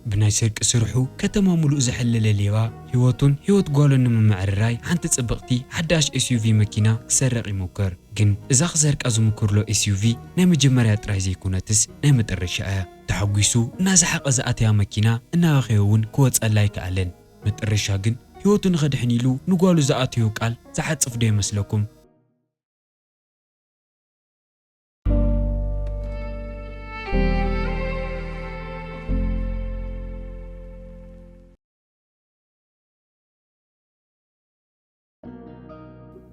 ብናይ ስርቂ ስርሑ ከተማ ሙሉእ ዘሐለለ ሌባ፣ ህይወቱን ህይወት ጓሉን ንምምዕርራይ ሓንቲ ጽብቕቲ ሓዳሽ ኤስዩቪ መኪና ክሰርቕ ይሙክር። ግን እዛ ክሰርቃ ዝሙክርሎ ኤስዩቪ ናይ መጀመርያ ጥራይ ዘይኮነትስ ናይ መጠረሻ እያ። ተሓጒሱ እናሰሓቐ ዝኣተያ መኪና እናበኸየ እውን ክወጸላ ኣይከኣለን። መጠረሻ ግን ህይወቱ ንኸድሕን ኢሉ ንጓሉ ዝኣተዮ ቃል ዝሓጽፍ ዶ ይመስለኩም?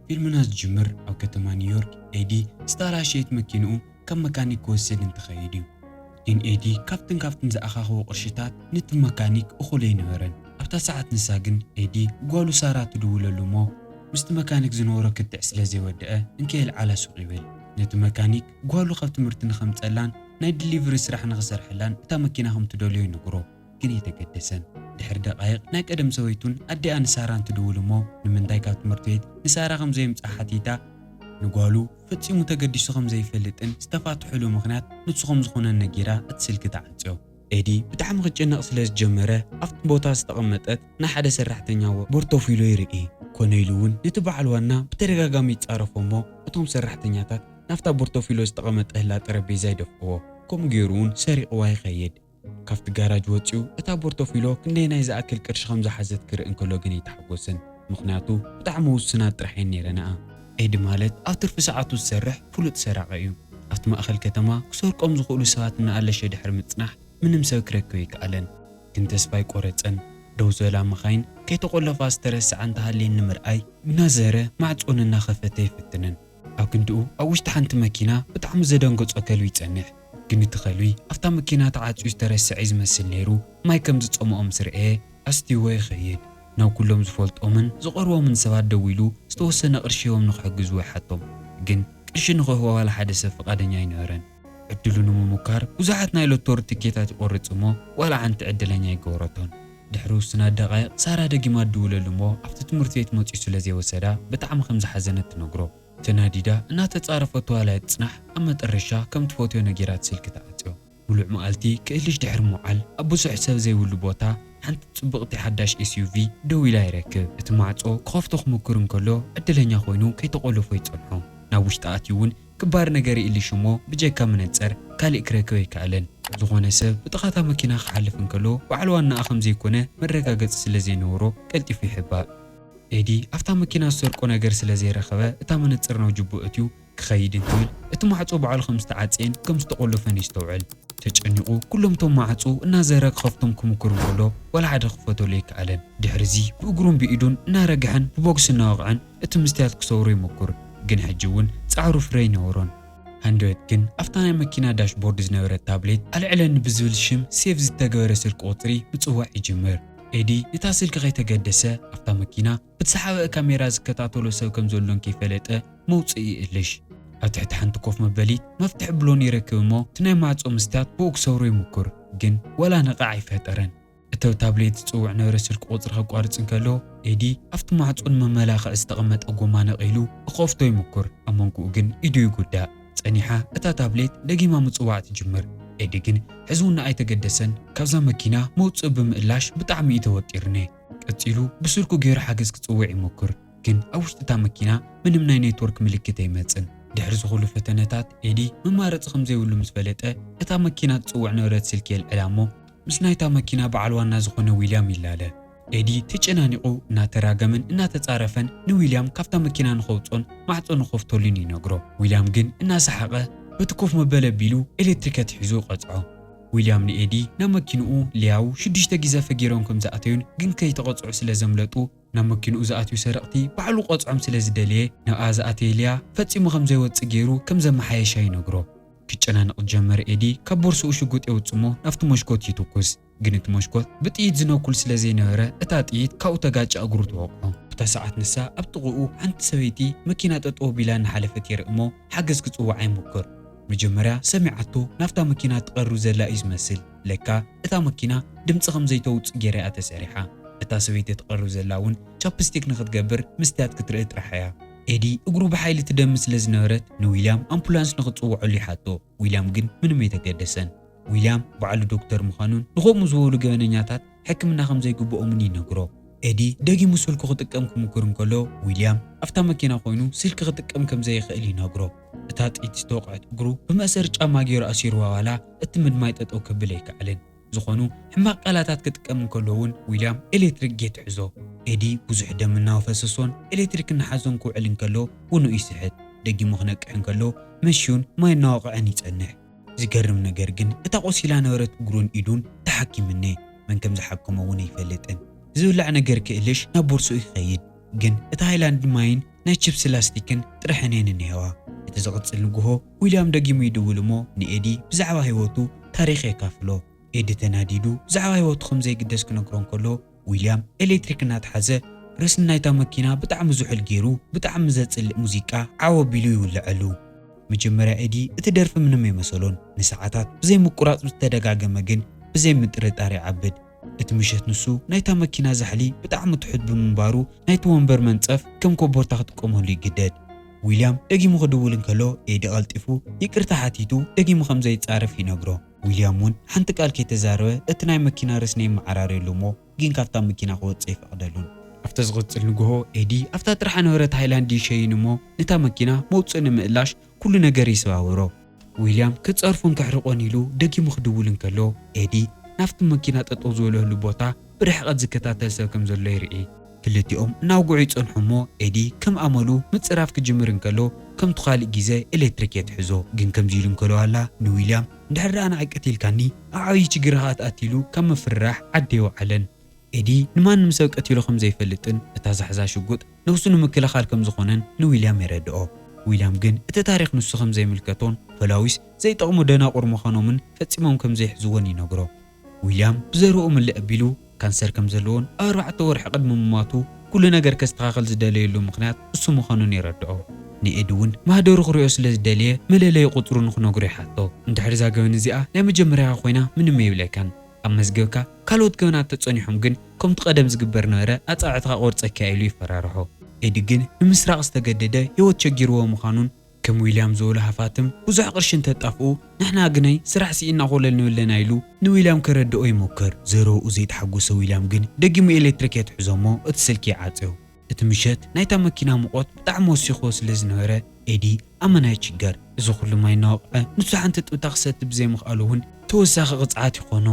ፊልምና ዝጅምር ኣብ ከተማ ኒውዮርክ ኤዲ ዝተበላሸየት መኪንኡ ካብ መካኒክ ክወስድ እንትኸይድ እዩ። ግን ኤዲ ካብትን ካብትን ዝኣኻኸቦ ቅርሽታት ነቲ መካኒክ እኹል ኣይነበረን። ኣብታ ሰዓት ንሳ ግን ኤዲ ጓሉ ሳራ ትድውለሉ እሞ ምስቲ መካኒክ ዝነበሮ ክትዕ ስለ ዘይወደአ እንከየልዓላ ሱቕ ይብል። ነቲ መካኒክ ጓሉ ካብ ትምህርቲ ንኸምጸላን ናይ ዲሊቨሪ ስራሕ ንኽሰርሐላን እታ መኪና ከም ትደልዮ ይነግሮ። ግን ኣይተገደሰን። ድሕሪ ደቓይቕ ናይ ቀደም ሰበይቱን ኣዲኣ ንሳራን ትድውል እሞ ንምንታይ ካብ ትምህርቲ ቤት ንሳራ ከም ዘየምጽኣ ሓቲታ ንጓሉ ፈጺሙ ተገዲሱ ከም ዘይፈልጥን ዝተፋትሕሉ ምኽንያት ንሱ ከም ዝኾነን ነጊራ እቲ ስልኪ ተዓጽዮ። ኤዲ ብጣዕሚ ክጨነቕ ስለ ዝጀመረ ኣብቲ ቦታ ዝተቐመጠት ናይ ሓደ ሰራሕተኛ ወ- ቦርቶፊሎ ይርኢ። ኮነ ኢሉ እውን ነቲ በዓል ዋና ብተደጋጋሚ ይጻረፎ እሞ እቶም ሰራሕተኛታት ናብታ ቦርቶፊሎ ዝተቐመጠላ ጠረጴዛ ይደፍእዎ። ከምኡ ገይሩ እውን ሰሪቕዋ ይኸይድ። ካብቲ ጋራጅ ወጺኡ እታ ቦርቶፊሎ ክንደየናይ ዝኣክል ቅርሺ ከም ዝሓዘት ክርኢ እንከሎ ግን ኣይተሓጎሰን። ምኽንያቱ ብጣዕሚ ውሱናት ጥራሕ እየን ነይረንኣ። ኤዲ ማለት ኣብ ትርፊ ሰዓቱ ዝሰርሕ ፍሉጥ ሰራቒ እዩ። ኣብቲ ማእኸል ከተማ ክሰርቆም ዝኽእሉ ሰባት እናኣለሸ ድሕሪ ምጽናሕ ምንም ሰብ ክረክብ ኣይከኣለን። ግን ተስፋ ኣይቆረጸን። ደው ዝበላ መኻይን ከይተቖለፋ ዝተረስዓ እንተሃልየን ንምርኣይ እናዘረ ማዕጾን እናኸፈተ ኣይፍትንን። ኣብ ክንድኡ ኣብ ውሽጢ ሓንቲ መኪና ብጣዕሚ ዘደንገጾ ከልቢ ይጸንሕ። ግን እቲ ከልቢ ኣብታ መኪና ተዓጽዩ ዝተረስዐ እዩ ዝመስል ነይሩ። ማይ ከም ዝጸምኦ ምስ ረኣየ ኣስትይዎ ይኸይድ። ናብ ኩሎም ዝፈልጦምን ዝቐርቦምን ሰባት ደዊሉ ዝተወሰነ ቅርሺ ሂቦም ንኽሕግዝዎ ይሓቶም። ግን ቅርሺ ንኽህቦ ዋላ ሓደ ሰብ ፍቓደኛ ኣይነበረን። ዕድሉ ንምሙካር ብዙሓት ናይ ሎቶሪ ትኬታት ይቖርጽ እሞ ዋላ ሓንቲ ዕድለኛ ኣይገበረቶን። ድሕሪ ውሱናት ደቓይቕ ሳራ ደጊማ ትድውለሉ እሞ ኣብቲ ትምህርቲ ቤት መጺኡ ስለ ዘይወሰዳ ብጣዕሚ ከም ዝሓዘነት ትነግሮ። ተናዲዳ እናተጻረፈቶ ዋላ ትጽናሕ ኣብ መጠረሻ ከም ትፈትዮ ነጊራት ስልኪ ተዓጽዮ። ምሉእ መዓልቲ ክእልሽ ድሕሪ ምውዓል ኣብ ብዙሕ ሰብ ዘይብሉ ቦታ ሓንቲ ጽብቕቲ ሓዳሽ ኤስዩቪ ደው ኢላ ይረክብ። እቲ ማዕጾ ክኸፍቶ ክምኩር እንከሎ ዕድለኛ ኮይኑ ከይተቖለፎ ይጸንሖ። ናብ ውሽጢ ኣትዩ እውን ክባር ነገር ይእልሽ እሞ ብጀካ መነጸር ካልእ ክረክብ ኣይከኣለን። ዝኾነ ሰብ ብጥቓታ መኪና ክሓልፍ እንከሎ በዓል ዋናኣ ከም ዘይኮነ መረጋገጺ ስለ ዘይነበሮ ቀልጢፉ ይሕባእ። ኤዲ ኣብታ መኪና ዝሰርቆ ነገር ስለ ዘይረኸበ እታ መነጽር ናብ ጅቡ እትዩ ክኸይድ እንትብል እቲ ማዕጾ ባዕሉ ከም ዝተዓጽየን ከም ዝተቖለፈን ይስተውዕል። ተጨኒቑ ኩሎም እቶም ማዕጾ እናዘረ ክኸፍቶም ክምኩር እንከሎ ዋላ ሓደ ክፈተሉ ኣይከኣለን። ድሕሪ እዚ ብእግሩን ብኢዱን እናረግሐን ብቦክስ እናወቕዐን እቲ ምስትያት ክሰብሮ ይምኩር። ግን ሕጂ እውን ጻዕሩ ፍረ ኣይነበሮን። ሃንደበት ግን ኣብታ ናይ መኪና ዳሽቦርድ ዝነበረት ታብሌት ኣልዕለኒ ብዝብል ሽም ሴቭ ዝተገበረ ስልኪ ቁጽሪ ምጽዋዕ ይጅምር። ኤዲ ነታ ስልኪ ከይተገደሰ ኣብታ መኪና ብዝሰሓበ ካሜራ ዝከታተሎ ሰብ ከም ዘሎን ከይፈለጠ መውጽኢ ይእልሽ። ኣብ ትሕቲ ሓንቲ ኮፍ መበሊት መፍትሒ ብሎን ይረክብ እሞ እቲ ናይ ማዕጾ ምስትያት ብኡ ክሰብሮ ይምኩር። ግን ዋላ ነቓዕ ኣይፈጠረን። እቲ ኣብ ታብሌት ዝጽውዕ ነበረ ስልኪ ቁጽሪ ከቋርጽ እንከሎ ኤዲ ኣብቲ ማዕጾ ንመመላኽዒ ዝተቐመጠ ጎማ ነቒሉ ክኸፍቶ ይምኩር። ኣብ መንጎኡ ግን ኢዱ ይጉዳእ። ጸኒሓ እታ ታብሌት ደጊማ ምጽዋዕ ትጅምር። ኤዲ ግን ሕዚ እውን ኣይተገደሰን። ካብዛ መኪና መውጽኢ ብምእላሽ ብጣዕሚ እዩ ተወጢርኒ። ቀጺሉ ብስልኩ ገይሩ ሓገዝ ክጽውዕ ይምኩር። ግን ኣብ ውሽጢ እታ መኪና ምንም ናይ ኔትወርክ ምልክት ኣይመጽን። ድሕሪ ዝኹሉ ፈተነታት ኤዲ መማረጺ ከም ዘይብሉ ምስ ፈለጠ እታ መኪና ትጽውዕ ነበረት ስልኪ የልዕላ እሞ ምስ ናይታ መኪና በዓል ዋና ዝኾነ ዊልያም ይላለ። ኤዲ ተጨናኒቑ እናተራገመን እናተጻረፈን ንዊልያም ካብታ መኪና ንኸውጾን ማዕጾ ንኸፍተሉን ይነግሮ። ዊልያም ግን እናሰሓቐ በቲ ኮፍ መበሊ ኣቢሉ ኤሌክትሪክ ኣትሒዙ ቀጽዖ። ዊልያም ንኤዲ ናብ መኪንኡ ሊያው ሽዱሽተ ግዜ ፈጊሮም ከም ዝኣተዩን ግን ከይተቐጽዑ ስለ ዘምለጡ ናብ መኪንኡ ዝኣትዩ ሰረቕቲ ባዕሉ ክቐጽዖም ስለ ዝደለየ ናብኣ ዝኣተየ ሊያ ፈጺሙ ከም ዘይወጽእ ገይሩ ከም ዘመሓየሻ ይነግሮ። ክጨናነቕ ዝጀመረ ኤዲ ካብ ቦርስኡ ሽጉጥ የውጽእ እሞ ናብቲ መሽኮት ይትኩስ። ግን እቲ መሽኮት ብጥይት ዝነኩል ስለ ዘይነበረ እታ ጥይት ካብኡ ተጋጭያ እግሩ ትወቕዖ። ኣብታ ሰዓት ንሳ ኣብ ጥቕኡ ሓንቲ ሰበይቲ መኪና ጠጠው ኣቢላ እናሓለፈት የርኢ እሞ ሓገዝ ክጽውዓ ይሙክር። መጀመርያ ሰሚዓቶ ናብታ መኪና ትቐርብ ዘላ እዩ ዝመስል። ለካ እታ መኪና ድምጺ ከም ዘይተውጽእ ገይራ እያ ተሰሪሓ። እታ ሰበይቲ ትቐርብ ዘላ እውን ቻፕስቲክ ንኽትገብር መስትያት ክትርኢ ጥራሕ እያ። ኤዲ እግሩ ብሓይሊ ትደሚ ስለ ዝነበረት ንዊልያም ኣምቡላንስ ንኽጽውዐሉ ይሓቶ። ዊልያም ግን ምንም ኣይተገደሰን። ዊልያም ባዕሉ ዶክተር ምዃኑን ንኸምኡ ዝበሉ ገበነኛታት ሕክምና ከም ዘይግብኦምን ይነግሮ። ኤዲ ደጊሙ ስልኩ ክጥቀም ክምኩር እንከሎ፣ ዊልያም ኣብታ መኪና ኮይኑ ስልኪ ክጥቀም ከም ዘይኽእል ይነግሮ። እታ ጥይት ዝተወቕዐት እግሩ ብመእሰሪ ጫማ ገይሩ ኣሲርዋ ዋላ እቲ ምድማይ ጠጠው ከብል ኣይከኣለን። ዝኾኑ ሕማቕ ቃላታት ክጥቀም እንከሎ እውን ዊልያም ኤሌክትሪክ ጌት ይሕዞ። ኤዲ ብዙሕ ደም እናፈሰሶን ኤሌክትሪክ እናሓዞን ክውዕል እንከሎ ውኑኡ ይስሕት። ደጊሙ ክነቅሕ እንከሎ መሽዩን ማይ እናወቕዐን ይጸንሕ። ዝገርም ነገር ግን እታ ቆሲላ ነበረት እግሩን ኢዱን ተሓኪምኔ መን ከም ዝሓከሞ እውን ኣይፈልጥን። ዝብላዕ ነገር ክእልሽ ናብ ቦርሶኡ ይኸይድ። ግን እታ ሃይላንድ ማይን ናይ ቺፕስ ላስቲክን ጥረሐን እየን እኒሄዋ። እቲ ዝቕጽል ንግሆ ዊልያም ደጊሙ ይድውል እሞ ንኤዲ ብዛዕባ ህይወቱ ታሪኽ የካፍሎ። ኤዲ ተናዲዱ ብዛዕባ ህይወቱ ከም ዘይግደስ ክነግሮ እንከሎ ዊልያም ኤሌክትሪክ እናተሓዘ ረስኒ ናይታ መኪና ብጣዕሚ ዝሑል ገይሩ ብጣዕሚ ዘጽልእ ሙዚቃ ዓው ኣቢሉ ይውልዐሉ። መጀመርያ ኤዲ እቲ ደርፊ ምንም ኣይመሰሎን። ንሰዓታት ብዘይምቁራጽ ዝተደጋገመ ግን ብዘይ ምጥርጣር ይዓብድ። እቲ ምሸት ንሱ ናይታ መኪና ዛሕሊ ብጣዕሚ ትሑት ብምንባሩ ናይቲ ወንበር መንጸፍ ከም ኮቦርታ ክጥቀመሉ ይግደድ። ዊልያም ደጊሙ ክድውል እንከሎ ኤዲ ቀልጢፉ ይቅርታ ሓቲቱ ደጊሙ ከም ዘይጻረፍ ይነግሮ። ዊልያም እውን ሓንቲ ቃል ከይተዛረበ እቲ ናይ መኪና ረስኒ የመዓራርየሉ እሞ ግን ካብታ መኪና ክወጽእ ኣይፈቕደሉን። ኣብቲ ዝቕጽል ንግሆ ኤዲ ኣብታ ጥራሕ ነበረት ሃይላንድ ይሸይን እሞ ነታ መኪና መውጽእ ንምእላሽ ኩሉ ነገር ይሰባብሮ። ዊልያም ክጸርፎን ከሕርቆን ኢሉ ደጊሙ ክድውል እንከሎ ኤዲ ናብቲ መኪና ጠጠው ዝበለሉ ቦታ ብርሕቐት ዝከታተል ሰብ ከም ዘሎ ይርኢ። ክልቲኦም እናውግዑ ይጸንሑ እሞ ኤዲ ከም ኣመሉ ምጽራፍ ክጅምር እንከሎ ከምቲ ካልእ ግዜ ኤሌክትሪክ የትሕዞ። ግን ከምዚ ኢሉ እንከሎ ዋላ ንዊልያም እንድሕር ደኣ ንዓይ ቀቲልካኒ ኣብ ዓብዪ ችግር ኢኻ ኣትኣትሉ ካብ ምፍርራሕ ዓዲ ኣይወዓለን። ኤዲ ንማንም ሰብ ቀቲሉ ከም ዘይፈልጥን እታ ዝሓዛ ሽጉጥ ነብሱ ንምክልኻል ከም ዝኾነን ንዊልያም የረድኦ። ዊልያም ግን እቲ ታሪኽ ንሱ ከም ዘይምልከቶን ፖላዊስ ዘይጠቕሙ ደናቑር ምዃኖምን ፈጺሞም ከም ዘይሕዝዎን ይነግሮ። ዊልያም ብዘረኡ ምልእ ኣቢሉ ካንሰር ከም ዘለዎን ኣብ ኣርባዕተ ወርሒ ቅድሚ ምማቱ ኩሉ ነገር ከስተኻኽል ዝደለየሉ ምኽንያት እሱ ምዃኑን የረድኦ። ንኤዲ እውን ማህደሩ ክሪኦ ስለ ዝደለየ መለለዪ ቁጽሩ ንኽነግሮ ይሓቶ። እንድሕር እዛ ገበን እዚኣ ናይ መጀመርያኻ ኮይና ምንም የብለካን። ኣብ መዝገብካ ካልኦት ገበናት ተጸኒሖም ግን ከምቲ ቀደም ዝግበር ነበረ ኣጻብዕትኻ ቆርጸኪያ ኢሉ ይፈራርሖ። ኤዲ ግን ንምስራቕ ዝተገደደ ህይወት ቸጊርዎ ምዃኑን ከም ዊልያም ዝበሉ ሃፋትም ብዙሕ ቅርሺ እንተጣፍኡ ንሕና ግነይ ስራሕ ስኢንና ኮለል ንብለና ኢሉ ንዊልያም ከረድኦ ይሞክር። ዘረብኡ ዘይተሓጎሰ ዊልያም ግን ደጊሙ ኤሌክትሪክ የትሕዞ እሞ እቲ ስልኪ ይዓጽዮ። እቲ ምሸት ናይታ መኪና ሙቐት ብጣዕሚ ወሲኽዎ ስለ ዝነበረ ኤዲ ኣመና ይችገር። እዚ ኩሉ ማይ እናወቕዐ ንሱ ሓንቲ ጥብታ ክሰቲ ብዘይምኽኣሉ እውን ተወሳኺ ቅፅዓት ይኾኖ።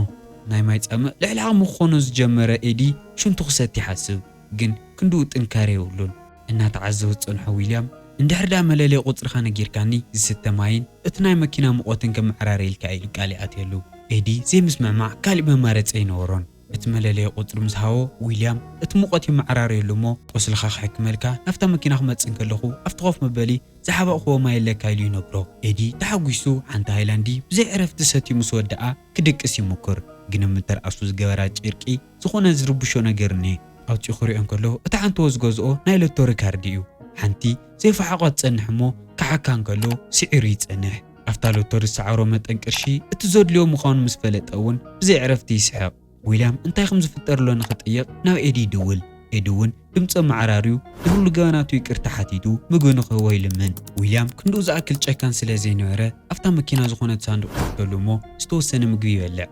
ናይ ማይ ፃምእ ልዕሊ ዓቕሙ ክኾኖ ዝጀመረ ኤዲ ሽንቱ ክሰቲ ይሓስብ፣ ግን ክንድኡ ጥንካረ የብሉን። እናተዓዘበ ዝፀንሖ ዊልያም እንድሕር ደኣ መለለዪ ቁፅርኻ ነጊርካኒ ዝስተ ማይን እቲ ናይ መኪና ሙቐትን ከመዓራርየልካ ኢሉ ቃል ይኣትየሉ። ኤዲ ዘይምስምዕማዕ ካሊእ መማረፂ ኣይነበሮን። እቲ መለለዪ ቁፅሪ ምስ ሃቦ ዊልያም እቲ ሙቐት ይመዓራረየሉ እሞ ቁስልኻ ክሕክመልካ ናብታ መኪና ክመፅእ እንከለኹ ኣብቲ ኮፍ መበሊ ዝሓበእክዎ ማይ ኣለካ ኢሉ ይነግሮ። ኤዲ ተሓጒሱ ሓንቲ ሃይላንዲ ብዘይ ዕረፍቲ ሰትዩ ምስ ወደኣ ክድቅስ ይሙክር። ግን ኣብ ምትርኣሱ ዝገበራ ጨርቂ ዝኾነ ዝርብሾ ነገር እኒሀ። ኣውፂኡ ክሪኦ እንከሎ እታ ሓንቲ ወዝ ገዝኦ ናይ ሎቶሪ ካርዲ እዩ። ሓንቲ ዘይፈሓቖ ትፀንሕ እሞ ክሓካ እንከሎ ስዒሩ ይፀንሕ። ኣብታ ሎቶሪ ዝሰዓሮ መጠን ቅርሺ እቲ ዘድልዮ ምዃኑ ምስ ፈለጠ እውን ብዘይ ዕረፍቲ ይስሕቕ። ዊልያም እንታይ ከም ዝፍጠር ኣሎ ንኽጥይቕ ናብ ኤዲ ይድውል። ኤዲ እውን ድምፂ ኣመዓራርዩ ንኹሉ ገበናቱ ይቅርታ ሓቲቱ ምግቢ ንኽህቦ ይልምን። ዊልያም ክንድኡ ዝኣክል ጨካን ስለ ዘይነበረ ኣብታ መኪና ዝኾነት ሳንዱቕ ይከፍተሉ እሞ ዝተወሰነ ምግቢ ይበልዕ።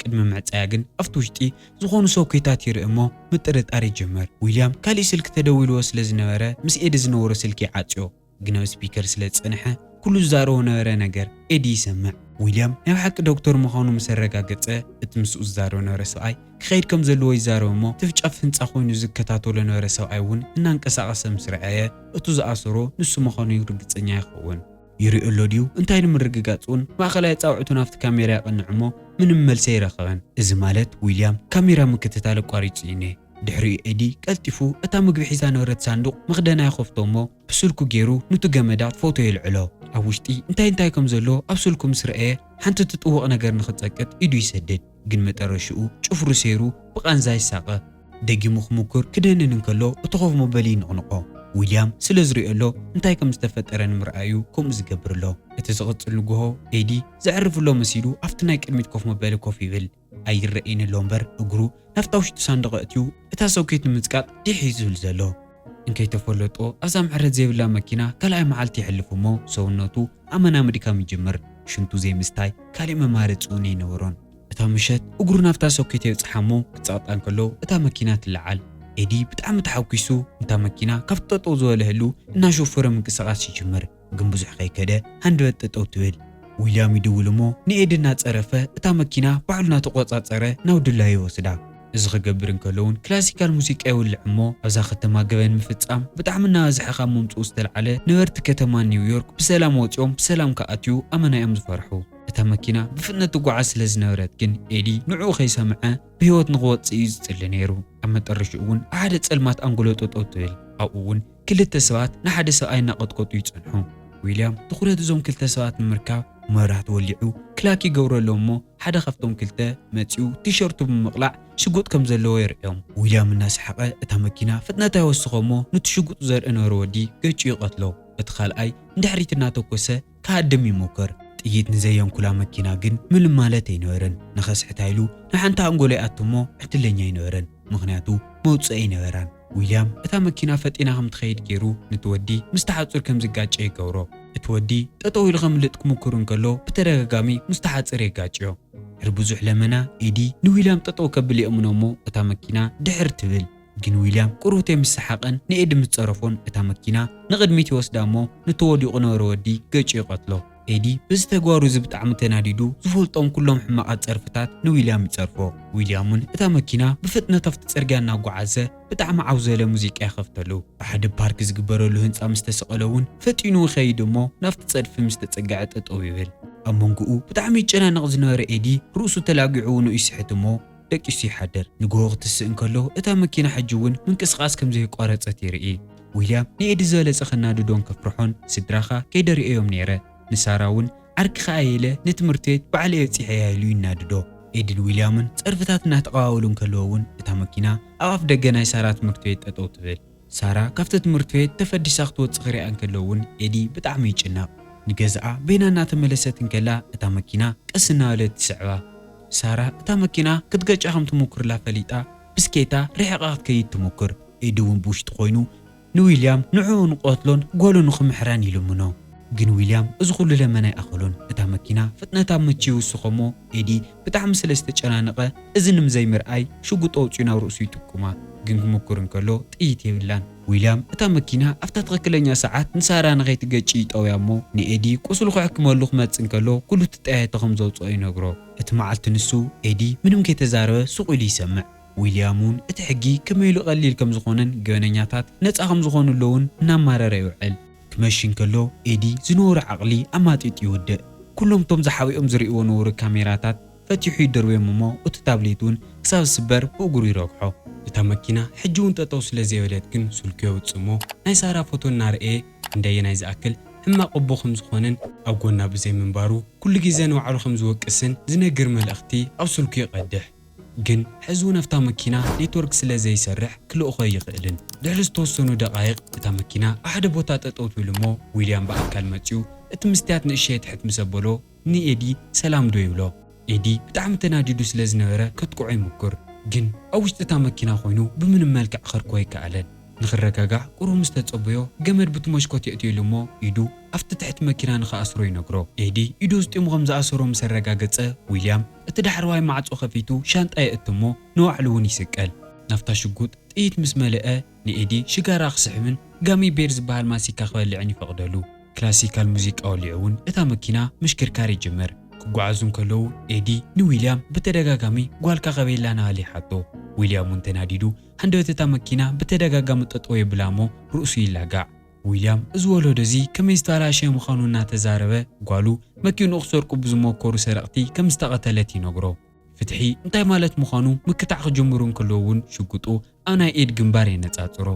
ቅድሚ ምዕጻያ ግን ኣብቲ ውሽጢ ዝኾኑ ሶኬታት ይርኢ እሞ ምጥርጣር ይጅምር። ዊልያም ካሊእ ስልኪ ተደዊልዎ ስለ ዝነበረ ምስ ኤዲ ዝነበሮ ስልኪ ይዓጽዮ። ግን ኣብ ስፒከር ስለ ዝጸንሐ ኩሉ ዝዛረቦ ነበረ ነገር ኤዲ ይሰምዕ። ዊልያም ናይ ብሓቂ ዶክተር ምዃኑ ምስ ኣረጋገጸ እቲ ምስኡ ዝዛረብ ነበረ ሰብኣይ ክኸይድ ከም ዘለዎ ይዛረብ እሞ ትፍጫፍ ህንጻ ኮይኑ ዝከታተሎ ነበረ ሰብኣይ እውን እናንቀሳቐሰ ምስ ረኣየ እቱ ዝኣሰሮ ንሱ ምዃኑ ርግጸኛ ይኸውን። ይሪኦ ኣሎ ድዩ እንታይ ንምርግጋጽ እውን ማእኸላይ ኣጻብዕቱ ናብቲ ካሜራ የቕንዕ እሞ ምንም መልሲ ኣይረኸበን። እዚ ማለት ዊልያም ካሜራ ምክትታል ኣቋሪጹ እዩ እኒሀ። ድሕሪኡ ኤዲ ቀልጢፉ እታ ምግቢ ሒዛ ነበረት ሳንዱቕ መኽደና ይኸፍቶ እሞ ብስልኩ ገይሩ ኑቲ ገመዳት ፎቶ የልዕሎ። ኣብ ውሽጢ እንታይ እንታይ ከም ዘሎ ኣብ ስልኩ ምስ ረኣየ ሓንቲ ትጥወቕ ነገር ንኽጸቅጥ ኢዱ ይሰድድ። ግን መጠረሽኡ ጭፍሩ ሰይሩ ብቓንዛ ይሳቐ። ደጊሙ ክምኩር ክደንን እንከሎ እቲ ኮፍ መበሊ ይንቕንቖ። ዊልያም ስለ ዝሪኦ ኣሎ እንታይ ከም ዝተፈጠረ ንምርኣዩ ከምኡ ዝገብር ኣሎ። እቲ ዝቕጽል ንግሆ ኤዲ ዘዕርፍ ኣሎ መሲሉ ኣብቲ ናይ ቅድሚት ኮፍ መበሊ ኮፍ ይብል። ኣይረኣይን ኣሎ እምበር እግሩ ናብታ ውሽጢ ሳንዱቕ ኣእትዩ እታ ሶኬት ንምጽቃጥ ዲሕ እዩ ዝብል ዘሎ። እንከይተፈለጦ ኣብዛ ምሕረት ዘይብላ መኪና ካልኣይ መዓልቲ የሕልፍ እሞ ሰውነቱ ኣመና ምድካም ይጅምር። ሽንቱ ዘይምስታይ ካልእ መማረፂ እውን ኣይነበሮን። እታ ምሸት እግሩ ናብታ ሶኬት የብፅሓ እሞ ክፀቕጣ እንከሎ እታ መኪና ትለዓል። ኤዲ ብጣዕሚ ተሓጒሱ ነታ መኪና ካብቲ ጠጠው ዝበለ ህሉ እናሾፈረ ምንቅስቓስ ይጅምር። ግን ብዙሕ ከይከደ ሃንደበት ጠጠው ትብል። ዊልያም ይድውል እሞ ንኤዲ እናፀረፈ እታ መኪና ባዕሉ እናተቆፃፀረ ናብ ድላዩ ይወስዳ። እዚ ክገብር እንከሎ እውን ክላሲካል ሙዚቃ ይውልዕ እሞ ኣብዛ ከተማ ገበን ምፍፃም ብጣዕሚ እናበዝሐ ካብ ምምፅኡ ዝተልዓለ ነበርቲ ከተማ ኒውዮርክ ብሰላም ወፂኦም ብሰላም ክኣትዩ ኣመና እዮም ዝፈርሑ። እታ መኪና ብፍጥነት ትጓዓዝ ስለ ዝነበረት ግን ኤዲ ንዕኡ ከይሰምዐ ብህይወት ንኽወፅእ እዩ ዝፅሊ ነይሩ። ኣብ መጠረሽኡ እውን ኣብ ሓደ ፀልማት ኣንጎሎ ጠጠው ትብል። ኣብኡ እውን ክልተ ሰባት ንሓደ ሰብኣይ እናቐጥቀጡ ይጸንሑ። ዊልያም ትኹረት እዞም ክልተ ሰባት ንምርካብ መብራህቲ ወሊዑ ክላክ ይገብረሎም እሞ ሓደ ካብቶም ክልተ መጺኡ ቲሸርቱ ብምምቕላዕ ሽጉጥ ከም ዘለዎ የርእዮም። ዊልያም እናሰሓቐ እታ መኪና ፍጥነታ ይወስኾ እሞ ነቲ ሽጉጡ ዘርኢ ነበረ ወዲ ገጭ ይቐትሎ። እቲ ካልኣይ ንድሕሪት እናተኮሰ ክሃድም ይሞክር። ጥይት ንዘየንኩላ መኪና ግን ምንም ማለት ኣይነበረን። ንኸስሕታ ኢሉ ንሓንቲ ኣንጎሎ ይኣቱ እሞ ዕድለኛ ኣይነበረን፣ ምኽንያቱ መውጽኢ ኣይነበራን። ዊልያም እታ መኪና ፈጢና ከም ትኸይድ ገይሩ ነቲ ወዲ ምስቲ ሓጹር ከም ዝጋጨ ይገብሮ። እቲ ወዲ ጠጠው ኢሉ ከምልጥ ክምኩር እንከሎ ብተደጋጋሚ ምስቲ ሓጽር የጋጭዮ። ድሕሪ ብዙሕ ለመና ኤዲ ንዊልያም ጠጠው ከብል ይእምኖ እሞ እታ መኪና ድሕር ትብል። ግን ዊልያም ቁሩብተይ ምስ ሰሓቐን ንኤዲ ምስ ጸረፎን እታ መኪና ንቕድሚት ይወስዳ እሞ ነቲ ወዲቑ ነበረ ወዲ ገጭ ይቐትሎ። ኤዲ በዚ ተግባሩ እዚ ብጣዕሚ ተናዲዱ ዝፈልጦም ኩሎም ሕማቓት ጸርፍታት ንዊልያም ይጸርፎ። ዊልያም እውን እታ መኪና ብፍጥነት ኣብቲ ጽርግያ እናጓዓዘ ብጣዕሚ ዓው ዝበለ ሙዚቃ ይኸፍተሉ። ኣብ ሓደ ፓርክ ዝግበረሉ ህንጻ ምስ ተሰቐለ እውን ፈጢኑ ይኸይድ እሞ ናብቲ ጸድፊ ምስ ተጸግዐ ጠጠው ይብል። ኣብ መንጎኡ ብጣዕሚ ይጨናነቕ ዝነበረ ኤዲ ርእሱ ተላጊዑ ንኡ ይስሕት እሞ ደቂሱ ይሓድር። ንግሆ ክትስእ እንከሎ እታ መኪና ሕጂ እውን ምንቅስቓስ ከም ዘየቋረጸት ይርኢ። ዊልያም ንኤዲ ዝበለጸ ከናድዶን ከፍርሖን ስድራኻ ከይደርእዮም ነይረ፣ ንሳራ እውን ዓርክኻ እየ ኢለ ንትምህርቲ ቤት ባዕለይ በጺሐያ ኢሉ ይናድዶ። ኤድን ዊልያምን ጸርፍታት እናተቐባበሉ እንከለዉ እውን እታ መኪና ኣብ ኣፍ ደገ ናይ ሳራ ትምህርቲ ቤት ጠጠው ትብል። ሳራ ካብቲ ትምህርቲ ቤት ተፈዲሳ ክትወጽእ ክሪኣ እንከሎ እውን ኤዲ ብጣዕሚ ይጭነቕ። ንገዛኣ ቤና እናተመለሰት እንከላ እታ መኪና ቀስ እናበለት ትስዕባ። ሳራ እታ መኪና ክትገጫ ከም ትሙኩርላ ፈሊጣ ብስኬታ ርሒቓ ክትከይድ ትሙክር። ኤዲ እውን ብውሽጢ ኮይኑ ንዊልያም ንዕኡ ንቐትሎን ጓሉ ንኽምሕራን ይልምኖ። ግን ዊልያም እዚ ኩሉ ለመና ኣይኣኸሎን። እታ መኪና ፍጥነታ ምቺ ይውስኾ እሞ ኤዲ ብጣዕሚ ስለ ዝተጨናነቐ እዚ ንምዘይምርኣይ ሽጉጥ ኣውፂኡ ናብ ርእሱ ይጥቁማ። ግን ክምኩር እንከሎ ጥይት የብላን። ዊልያም እታ መኪና ኣብታ ትኽክለኛ ሰዓት ንሳራ ንኸይትገጭ ይጠውያ እሞ ንኤዲ ቁስሉ ክሕክመሉ ክመጽእ እንከሎ ኩሉ እቲ ጠያይቶ ከም ዘውፅኦ ይነግሮ። እቲ መዓልቲ ንሱ ኤዲ ምንም ከይተዛረበ ሱቕ ኢሉ ይሰምዕ። ዊልያም እውን እቲ ሕጊ ከመይ ኢሉ ቀሊል ከም ዝኾነን ገበነኛታት ነጻ ከም ዝኾኑ ኣለውን እናማረረ ይውዕል። ክመሽ እንከሎ ኤዲ ዝነበሮ ዓቕሊ ኣማጢጡ ይውድእ። ኩሎም እቶም ዝሓቢኦም ዝርእይዎ ነበሩ ካሜራታት ፈቲሑ ይደርብዮም እሞ እቲ ታብሌት እውን ክሳብ ዝስበር ብእግሩ ይረግሖ። እታ መኪና ሕጂ እውን ጠጠው ስለ ዘይበለት ግን ስልኩ የውጽእ እሞ ናይ ሳራ ፎቶ እናረእየ ክንደየናይ ዝኣክል ሕማቕ ኣቦ ከም ዝኾነን ኣብ ጎና ብዘይ ምንባሩ ኩሉ ግዜ ንባዕሉ ከም ዝወቅስን ዝነግር መልእኽቲ ኣብ ስልኩ ይቐድሕ። ግን ሕዚ እውን ኣብታ መኪና ኔትወርክ ስለ ዘይሰርሕ ክልእኾ ኣይኽእልን። ድሕሪ ዝተወሰኑ ደቓይቕ እታ መኪና ኣብ ሓደ ቦታ ጠጠው ትብል እሞ ዊልያም ብኣካል መጺኡ እቲ ምስትያት ንእሸ ትሕት ምስ ኣበሎ ንኤዲ ሰላም ዶ ይብሎ። ኤዲ ብጣዕሚ ተናዲዱ ስለ ዝነበረ ከጥቅዖ ይምኩር። ግን ኣብ ውሽጢ እታ መኪና ኮይኑ ብምንም መልክዕ ከርክቦ ኣይከኣለን። ንኽረጋጋዕ ቁሩብ ምስ ተጸበዮ ገመድ ብቲ መሽኮት የእትየሉ እሞ ኢዱ ኣብቲ ትሕቲ መኪና ንኽኣስሮ ይነግሮ። ኤዲ ኢዱ ኣስጢሙ ከም ዝኣሰሮ ምስ ኣረጋገጸ ዊልያም እቲ ዳሕረዋይ ማዕጾ ከፊቱ ሻንጣ የእቱ እሞ ንባዕሉ እውን ይስቀል። ናብታ ሽጉጥ ጥይት ምስ መልአ ንኤዲ ሽጋራ ክስሕብን ጋሚ ቤር ዝበሃል ማሲካ ክበልዕን ይፈቕደሉ። ክላሲካል ሙዚቃ ወሊዑ እውን እታ መኪና ምሽክርካር ይጅምር። ክጓዓዙ እንከለዉ ኤዲ ንዊልያም ብተደጋጋሚ ጓልካ ከበይ ኣላ እናበለ ይሓቶ። ዊልያም እውን ተናዲዱ ሃንደበት እታ መኪና ብተደጋጋሚ ጠጠው የብላ እሞ ርእሱ ይላጋዕ። ዊልያም እዚ ወለዶ እዚ ከመይ ዝተበላሸየ ምዃኑ እናተዛረበ ጓሉ መኪንኡ ክሰርቁ ብዝሞከሩ ሰረቕቲ ከም ዝተቐተለት ይነግሮ። ፍትሒ እንታይ ማለት ምዃኑ ምክታዕ ክጅምሩ እንከለዉ እውን ሽጉጡ ኣብ ናይ ኤዲ ግንባር የነጻጽሮ።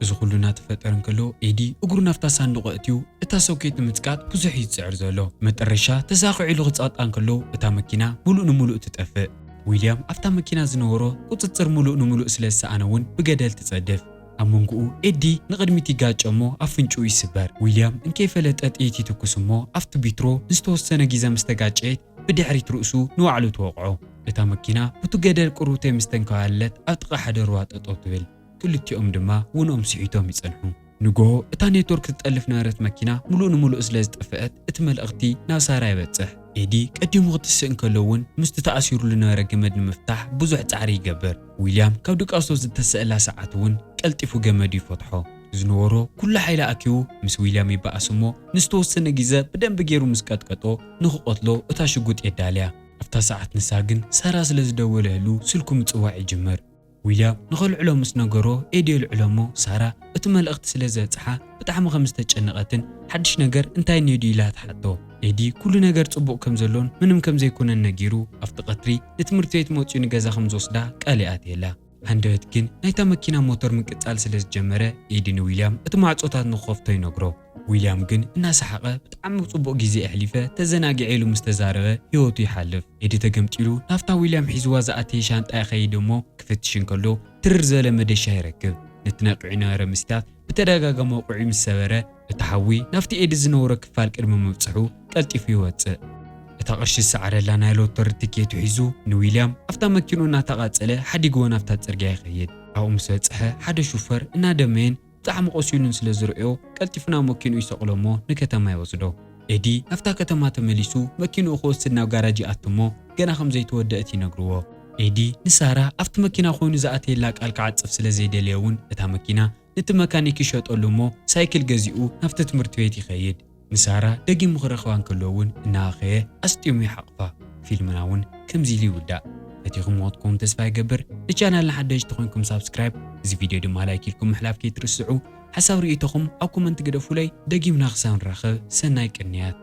እዚ ኩሉ እናተፈጠረ እንከሎ ኤዲ እግሩ ናብታ ሳንዱቕ ኣእትዩ እታ ሶኬት ንምጽቃጥ ብዙሕ እዩ ዝጽዕር ዘሎ። መጠረሻ ተሳኺዑ ኢሉ ክጸቕጣ እንከሎ እታ መኪና ምሉእ ንምሉእ ትጠፍእ። ዊልያም ኣብታ መኪና ዝነበሮ ቁጽጽር ምሉእ ንምሉእ ስለ ዝሰኣነ እውን ብገደል ትጸድፍ። ኣብ መንጎኡ ኤዲ ንቕድሚት ይጋጨ እሞ ኣፍንጭኡ ይስበር። ዊልያም እንከይፈለጠ ጥይት ይትኩስ እሞ ኣብቲ ቢትሮ ንዝተወሰነ ግዜ ምስ ተጋጨየት ብድሕሪት ርእሱ ንባዕሉ ትወቕዖ። እታ መኪና ብቲ ገደል ቁሩብተይ ምስ ተንከባለለት ኣብ ጥቓ ሓደ ሩባ ጠጠው ትብል። ክልቲኦም ድማ ውንኦም ስሒቶም ይጸንሑ። ንግሆ እታ ኔትወርክ ትጠልፍ ነበረት መኪና ምሉእ ንምሉእ ስለ ዝጠፍአት እቲ መልእኽቲ ናብ ሳራ ይበጽሕ። ኤዲ ቀዲሙ ክትስእ እንከሎ እውን ምስቲ ተኣሲሩሉ ነበረ ገመድ ንምፍታሕ ብዙሕ ጻዕሪ ይገብር። ዊልያም ካብ ድቃሶ ዝተሰእላ ሰዓት እውን ቀልጢፉ ገመዱ ይፈትሖ። ዝነበሮ ኩሉ ሓይሊ ኣኪቡ ምስ ዊልያም ይበኣስ እሞ ንዝተወሰነ ግዜ ብደንቢ ገይሩ ምስ ቀጥቀጦ ንኽቐትሎ እታ ሽጉጥ የዳልያ። ኣብታ ሰዓት ንሳ ግን ሳራ ስለ ዝደወለሉ ስልኩ ምጽዋዕ ይጅምር። ዊልያም ንኸልዕሎ ምስ ነገሮ ኤዲ የልዕሎ እሞ ሳራ እቲ መልእኽቲ ስለ ዝበጽሓ ብጣዕሚ ከም ዝተጨነቐትን ሓድሽ ነገር እንታይ እኒኦ ድዩ ኢላ ትሓቶ። ኤዲ ኩሉ ነገር ጽቡቕ ከም ዘሎን ምንም ከም ዘይኮነን ነጊሩ ኣብቲ ቀትሪ ንትምህርቲ ቤት መጺኡ ንገዛ ከም ዝወስዳ ቃል ይኣትየላ። ሃንደበት ግን ናይታ መኪና ሞተር ምቅጻል ስለ ዝጀመረ ኤዲ ንዊልያም እቲ ማዕጾታት ንክኸፍቶ ይነግሮ። ዊልያም ግን እናሰሓቐ ብጣዕሚ ጽቡቕ ግዜ ኣሕሊፈ ተዘናጊዐ ኢሉ ምስ ተዛረበ ህይወቱ ይሓልፍ። ኤዲ ተገምጢሉ ናብታ ዊልያም ሒዝዋ ዝኣተየ ሻንጣ ይኸይድ እሞ ክፍትሽ እንከሎ ትርር ዝበለ መደሻ ይረክብ። ነቲ ነቂዑ ነበረ ምስታት ብተደጋጋሚ ወቕዑ ምስ ሰበረ እቲ ሓዊ ናብቲ ኤዲ ዝነብሮ ክፋል ቅድሚ ምብጽሑ ቀልጢፉ ይወጽእ። እታ ቅርሺ ዝሰዓረላ ናይ ሎተሪ ትኬቱ ሒዙ ንዊልያም ኣብታ መኪንኡ እናተቓጸለ ሓዲግዎ ናብታ ጽርግያ ይኸይድ። ኣብኡ ምስ በጽሐ ሓደ ሹፈር እናደመየን ብጣዕሚ ቆሲሉን ስለ ዝርእዮ ቀልጢፉ ናብ መኪንኡ ይሰቕሎ እሞ ንከተማ ይወስዶ። ኤዲ ናብታ ከተማ ተመሊሱ መኪንኡ ክወስድ ናብ ጋራጅ ይኣቱ እሞ ገና ከም ዘይተወደአት ይነግርዎ። ኤዲ ንሳራ ኣብቲ መኪና ኮይኑ ዝኣተየላ ቃል ክዓጽፍ ስለ ዘይደለየ እውን እታ መኪና ነቲ መካኒክ ይሸጠሉ እሞ ሳይክል ገዚኡ ናብቲ ትምህርቲ ቤት ይኸይድ። ንሳራ ደጊሙ ክረኽባ እንከሎ እውን እናኣኸየ ኣስጢሙ ይሓቕፋ። ፊልምና እውን ከምዚ ኢሉ ይውዳእ። ፈቲኹምዎ ክትኮኑ ተስፋ ይገብር። ንቻናልና ሓደሽቲ ኮይንኩም ሳብስክራይብ፣ እዚ ቪድዮ ድማ ላይክ ኢልኩም ምሕላፍ ከይትርስዑ። ሓሳብ ርእይቶኹም ኣብ ኮመንት ግደፉለይ። ደጊምና ክሳብ ንራኸብ ሰናይ ቅንያት።